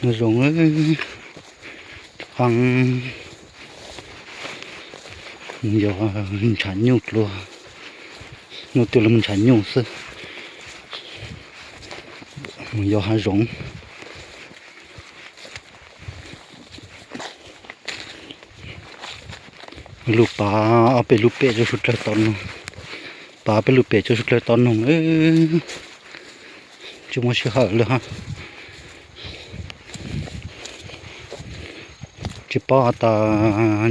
ນາຍົງເອີຍ ຟັງ ມັນຢໍມັນສາຍຍູ້ຕົວະ ຍູ້ຕົວະແລ້ວມັນສາຍຍູ້ຊື່ ມັນຢໍຫາຍົງ. ລູກປາເອົາໄປລູກເປະຈົນສຸດແລ້ວຕອນໜຶ່ງ ປາໄປລູກເປະຈົນສຸດແລ້ວຕອນໜຶ່ງເອີຍ ຈຸມາຊິຫາເລີຍຮະ ຈິປ້ອຕາ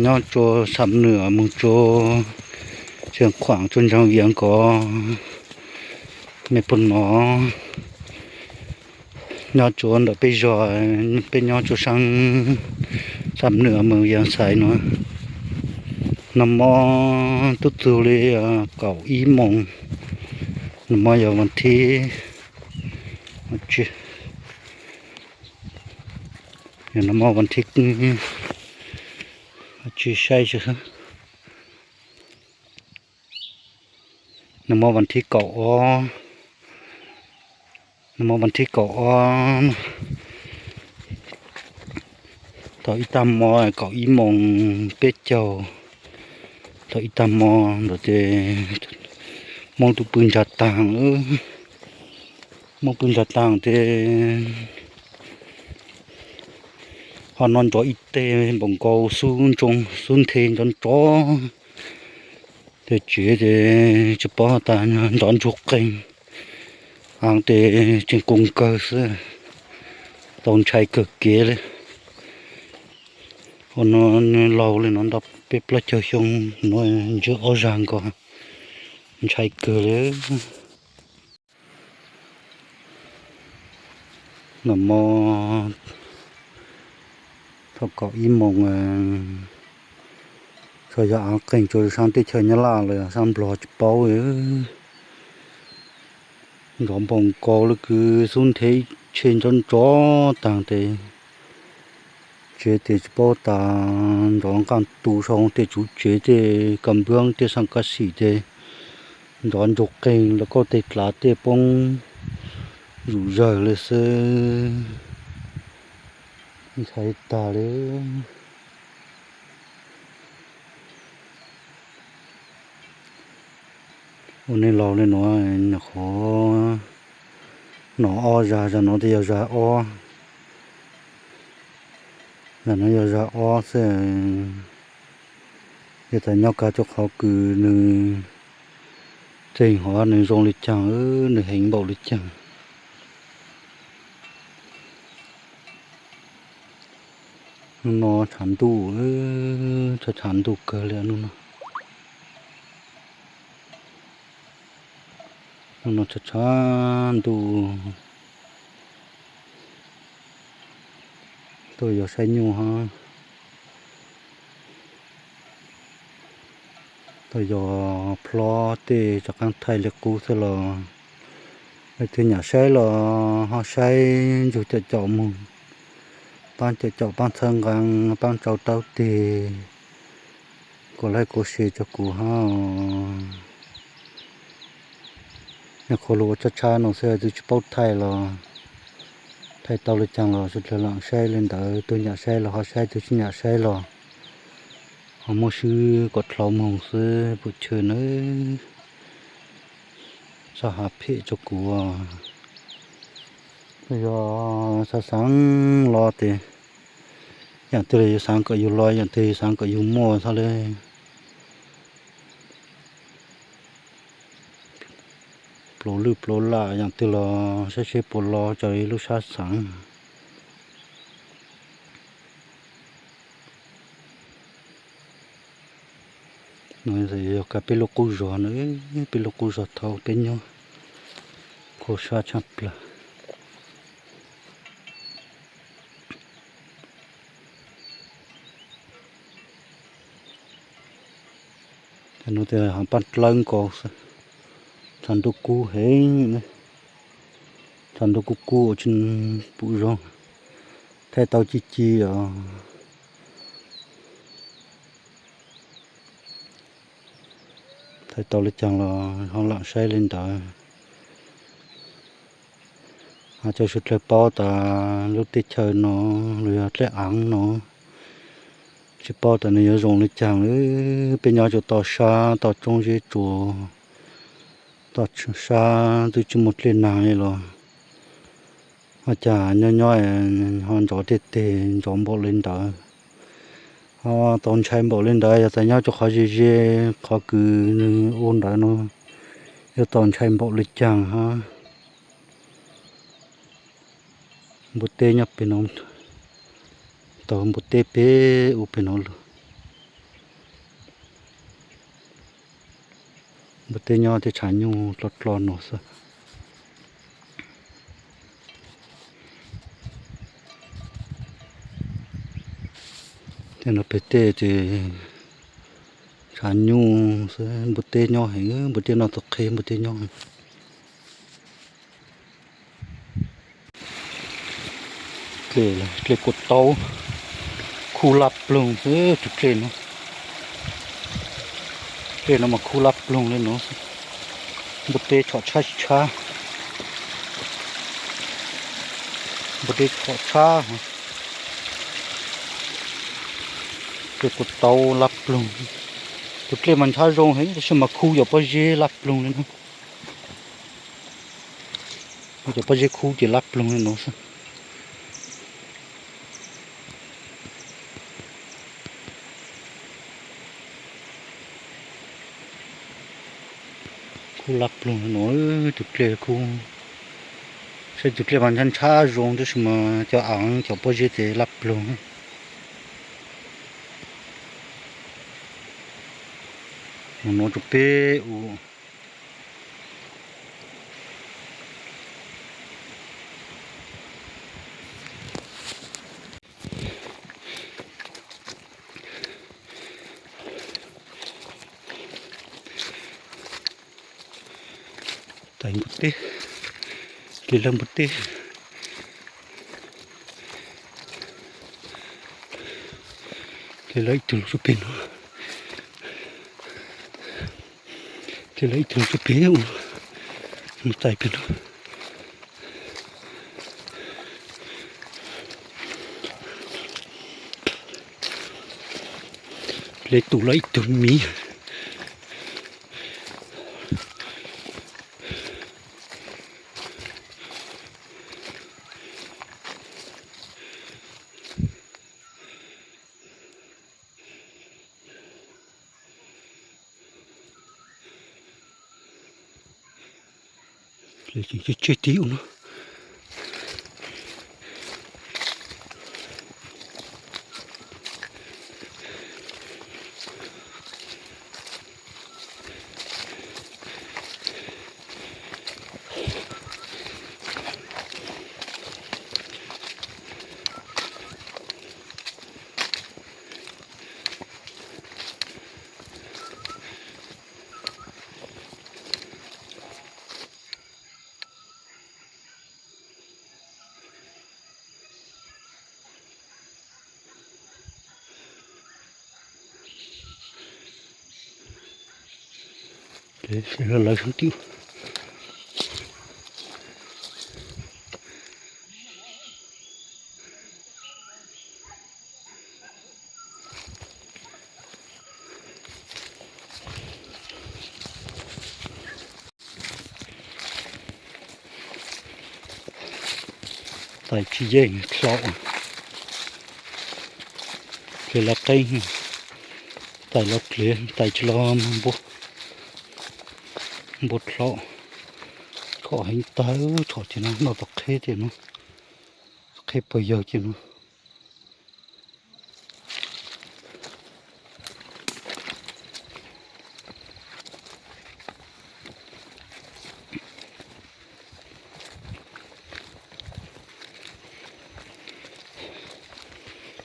ຍອດໂຈສາມເໜືອ ເມືອງໂຈ ຊຽງຂວາງ ຈົນຈາງວຽງກໍແມ່ນພຸ້ນເນາະ. ຍອດໂຈອັນດອກເປຢອຍ ເປັນຍອດໂຈຊ້າງສາມເໜືອເມືອງວຽງໄຊເນາະ ນະມໍຕຸຕຸເລ ເກົ້າອີ່ໂມງ ນະມໍຢາວັນທີ ນະມໍວັນທີ ນະມໍວັນທີເກົ້າອໍ ນະມໍວັນທີເກົ້າອໍ ຕໍ່ອີຕາມໍ ເກົ້າອີ່ໂມງເປເຈົ້າ ຕໍ່ອີຕາມໍ ໂດເຕ ໂມງຕຸປືນຈາຕ່າງເອີ ໂມງປືນຈາຕ່າງເຕ ຮອນນອນຈໍອີເຕ ບົງເກົາຊຸນຈົງ ຊຸນເທນຈອນຈໍ ເຕເຈເຕ ຈະປໍຕານອນຈົກເກັງ ອາງເຕ ເຈັງກົງເກີເຊ ຕອນໄຊເກີເກເລ ໂອນອນເລົ່າເລນອນດັບເປປະເຈົ້າຊົງ ນອນເຈີອອຈາງກໍ ໄຊເກີເລ. ນະມໍ ເທົ່າເກົ້າອີ່ໂມງ ເອີ ເຂົາຢາກເອົາເກັ່ງໂຈສາມຕິເຊີຍະລາເລີຍ ສາມບລໍຈະເປົາເອີ ດອມບອງກອລະຄືຊຸນເທເຊນຈອນຈອຕ່າງເຕ ເຈເຕຈະເປົາຕາ ດອງການຕູຊອງເຕຈູເຈເຕ ກຳເບື້ອງເຕ ສັງກະສີເຕ ດອນຈົກເກັງ ແລ້ວກໍເຕຕລາເຕປົງ ຢູ່ເຢີເລີເຊ ມີໃສຕາເລີ ໂອເນລາວເລີເນາະ ນະໂຄ ໜໍອອຢາ ຈາໜໍເຕຢາຢາອອ ນະນະຢາຢາອອເຊ ເດຕາຍອກກາຈົກເຂົາກືໜຶ່ງ ເຈັງຫົວໜຶ່ງຊົງລິຈັງ ເອີ ໜຶ່ງເຫັງເບົາລິຈັງ ໜໍຖານດູ ເອີ ຖານດູເກີເລີຍ ໜໍ ໜໍ ນອນຊະຊານຕູ ໂຕຢໍໄຊຍູຮະ ໂຕຢໍພລໍເຕຈາກກາງໄທເລກູເສລໍ ໄປເທຍາໄຊລໍ ຮໍໄຊ ຢູ່ຈະເຈົ້າມຸງ ປານຈະເຈົ້າ ປານເທິງກາງ ປານເຈົ້າເຕົ້າເຕ ກົດໄລກົດແຊຈະກູຮາວ ຍາໂຄໂລຈະຊານອງເຊ ຕຸຈະເປົາໄທລໍ ໄທເຕົາເລຈັງລໍ ສຸດເລຫຼັງໄຊເລນເດີ ຕຸຍາໄຊລໍ ຮໍໄຊ ຕຸຍາໄຊລໍ ເຮົາມາຊື້ກົດເຫຼົ້າມຸງເຊ ຜູ້ເຊີນເອີ ສະຫາເພຈະກູ ຍໍສະສັງລໍເຕ ຢ່າງເຕເລຢູ່ສັງກໍຢູ່ລອຍ ຢ່າງເຕຢູ່ສັງກໍຢູ່ມົວຊະເລີຍ ໂປລືໂປລາ ຢ່າງເຕລໍ ຊະເຊໂປລໍ ຈອຍລູຊາສັງ ນອຍເສຍກາເປໂລກູຈອນເອີ ເປໂລກູຈອນເທົາເປັນຍໍ ໂຄຊາຊາປລາ ແຕ່ໂນແຕ່ຫາປັນເລິງກໍ ສັນໂດກູເຫັງ ສັນໂດກູກູ ອາຈິນປຸຈອງ ແທ້ເຕົາຈີຈີອາ ໄທເຕົາເລຈັງລະ ເຮົາລະໄຊເລນດາ Ơ, chào sút tlơi pau ta lôk têt chaư no, lôk têt áng no. Sút pau ta nê yua dùng lĕ chang ư, pê nho chua tâo sa, tâo trông dê chua, tâo sa, tui chu mô tlê nang ê lo. Ơ, chả nho nho, hon chó têt tê, chó mbọ lê̆ đa. Ơ, tâo chai mbọ lê̆ đa, yua ta nho chua khó dê dê, khó cứ ôn đa no. Yua tâo chai mbọ lê̆ chang ha. Mbô tê nho pê no, tâo mbô tê pê u pê no lu. Mbô tê nho tê chả nhu tlot tlot no sa. Tê no pê tê tê chả nhu sa, mbô tê nho hê, mbô tê no tơ khê, mbô tê nho hê. Tlê la, tlê cô tâu, khu lap plung, ơ, chu tlê no. Tlê no ma khu lap plung lĕ no. Mbô tê chọ chá chá. Mbô tê chọ chá. Tlê cô tâu lap plung. Chu tlê ma chá dùng hê, sư ma khu yua pơ dê lap plung lĕ no. Yua pơ dê khu tê lap plung lĕ no sa. Khu lap plung lĕ no, ơ, chu tlê khu. Sư chu tlê ma chăn chá dùng, tơ sư ma chua áng, chua pơ dê tê lap plung. Mô no chu pê u. Tâo mbô tê, tlê lơ mbô tê. Tlê lơ i tu lu chu pê no. Tlê lơ i tu lu chu pê u. Mu tai pê no. Tlê tu lơ i tu mi. Tlê chê chê ti u no. Ê, se lo loi sung tiu. Tải chi yeng thlọ. Kê la kênh. Tải lo kê, tải chi lo mô bô. Mô bô thlọ. Kho hên tải, thlọ chi nó, nó tộc khê chi nó. Tộc khê pơ yơ chi nó.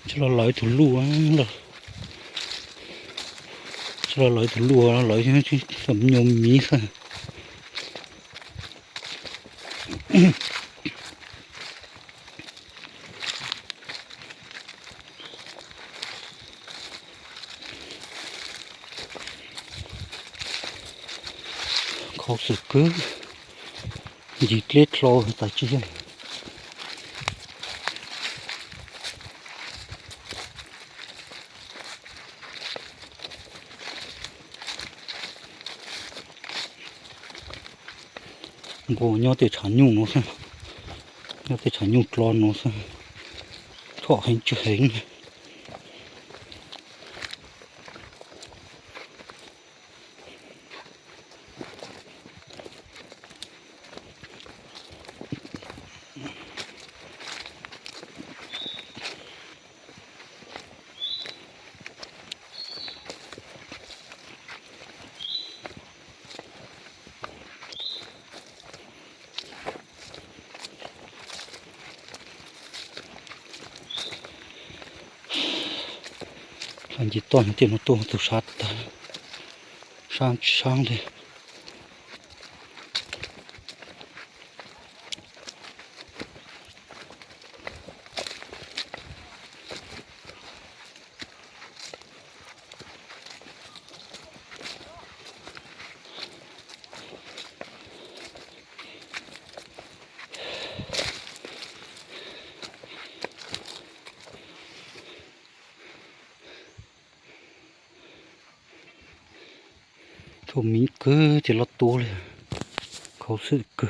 Chơ lo loi thu lu a, lo. Chơ lo loi thu lu a, loi sum nhôm mí sa. Khâu sửa cứ. Dịt lết lo ta chi. ໂອ້ ຍໍແຕ່ສາຍຍຸງເນາະ ຍໍແຕ່ສາຍຍຸງກລອນເນາະ ເທາະແຮງຈະແຮງ. ອັນຈິຕອນເຕັມໂຕໂຕຊາດຕາ ຊ້າງ ຊ້າງເລີຍ. ໂທມີເກີແຕ່ລະໂຕເລີຍ ເຂົາຊື້ເກີ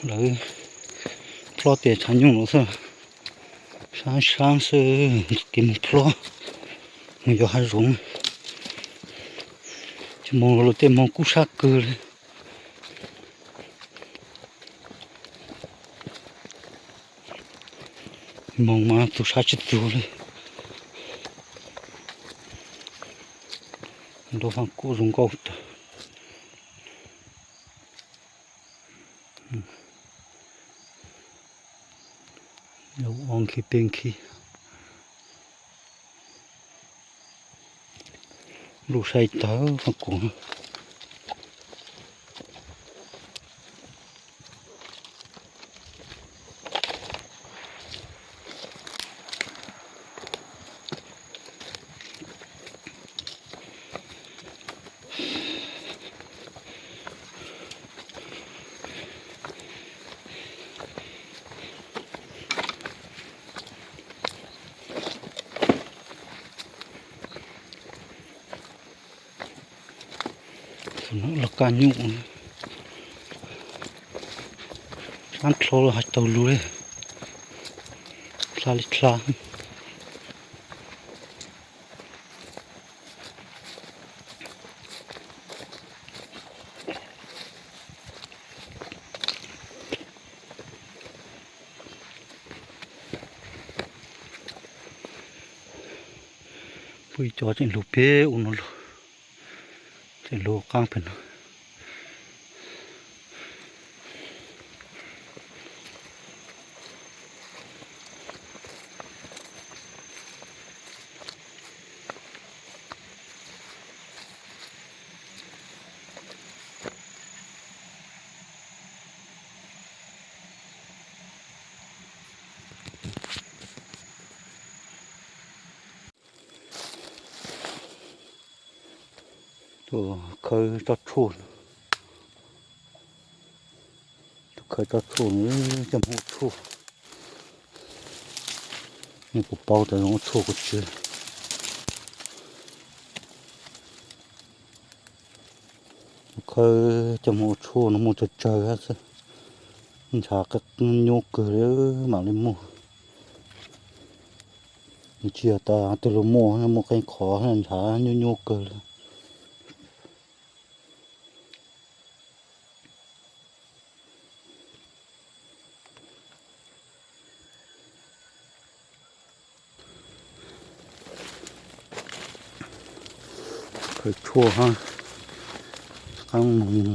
ລະເພາະແຕ່ຊາຍຍຸງເນາະ ຊາ ຊາ ຊາ ເຊີ ກິນເພາະ ມັນຢູ່ຫາລົງ ຈະມອງໂລເຕມອງກູຊາເກີເລີຍ. ມອງມາຕຸຊາຊິໂຕເລີຍ ໂດຟັງກູລຸງກໍ ໂດອອງຄີເປັງຄີ. ລູກໄຊເຕົາຂອງກູ ລະກາຍຸ ຊານໂທລະຫາເຕົາລູເລ ຊາລິທາ ປຸຍຈໍຈິນລູເປອຸນໂນ ເປັນໂລກາງເປັນ ໂຕເຄີຍຕອດໂທນ ໂຕເຄີຍຕອດໂທນ ຈຳໂຫດໂທນ ນີ້ກະເປົາແຕ່ໂຫດໂທນກະເຈີ ໂຕເຄີຍຈຳໂຫດໂທນ ໝູ່ຈະເຈີ ມັນຊາກະໂຍກເກີເລີຍ ໝາກເລໂມ ເຈຍຕາເຕໂລໂມ ໝູ່ໄກ່ຂໍ ມັນຊາໂຍກເກີເລີຍ. ເຄີຍໂຊຫາ ຄັ້ງໜຶ່ງ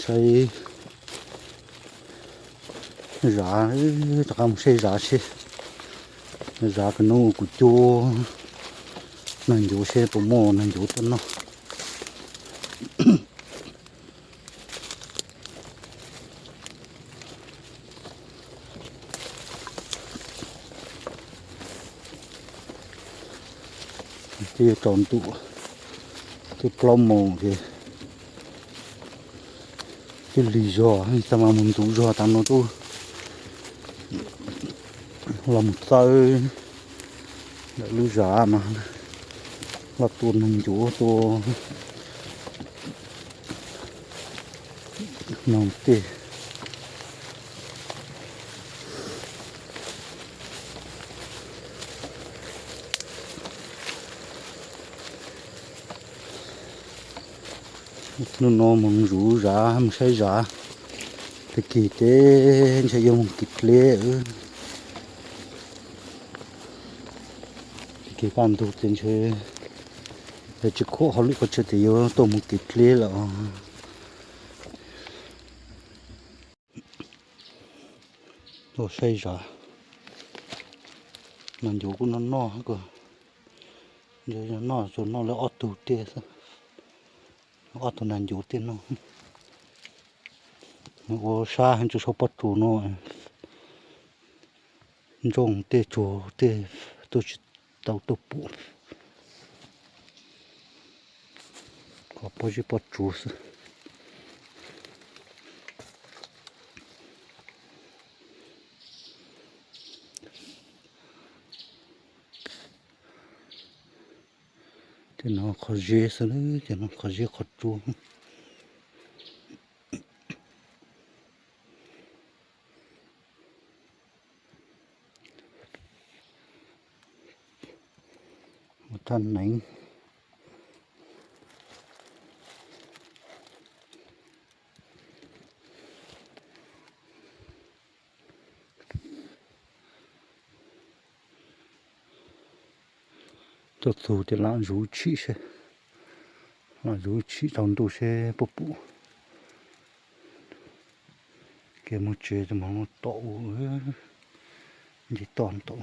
ໃຊ້ຢາ ເອີ ຕະກຳໃຊ້ຢາຊິ ຢາກະໂນກຸໂຈ ນັນໂຢເຊປະໂມ ນັນໂຢຕົນເນາະ. ທີ່ຈອມຕຸ ທີ່ກລ້ອມໂມງທີ່ ທີ່ລີຢໍ ທີ່ຕະມາມຸນຕຸຢໍຕາມໂນຕຸ ລຳໄສ້ ລະລູຢາມາ. ລະໂຕໜອງໂຢ ໂຕ ນ້ອງເຕ້ Nó no mừng rủ rã, mừng say rã. Tê kì tê, say yo mừng kịt lê ư. Tê kì bàn tụ tên xe. Tê chứ khổ họ lúc có chơi tê yo tô mừng kịt lê lọ. Tô say rã. Nó dụ của nó no hả cơ. Giờ nó no, rồi nó lại ót tụ tê sao. Ót tụ nàn dụ tê no. Ô sa hẳn chú số bắt tụ no. Rông tê chô tê tô chít tàu tô pụ. Có bó chít bắt tụ sư. Tê nó khó dễ sư nư, tê nó khó dễ khó tụ. Một thân nánh. Tô tụ tê lạ rú chị xe. Lạ rú chị thòng tụ xe bố bụ. Kê mô chê tê mô tọ ư. Dì tòn tọ.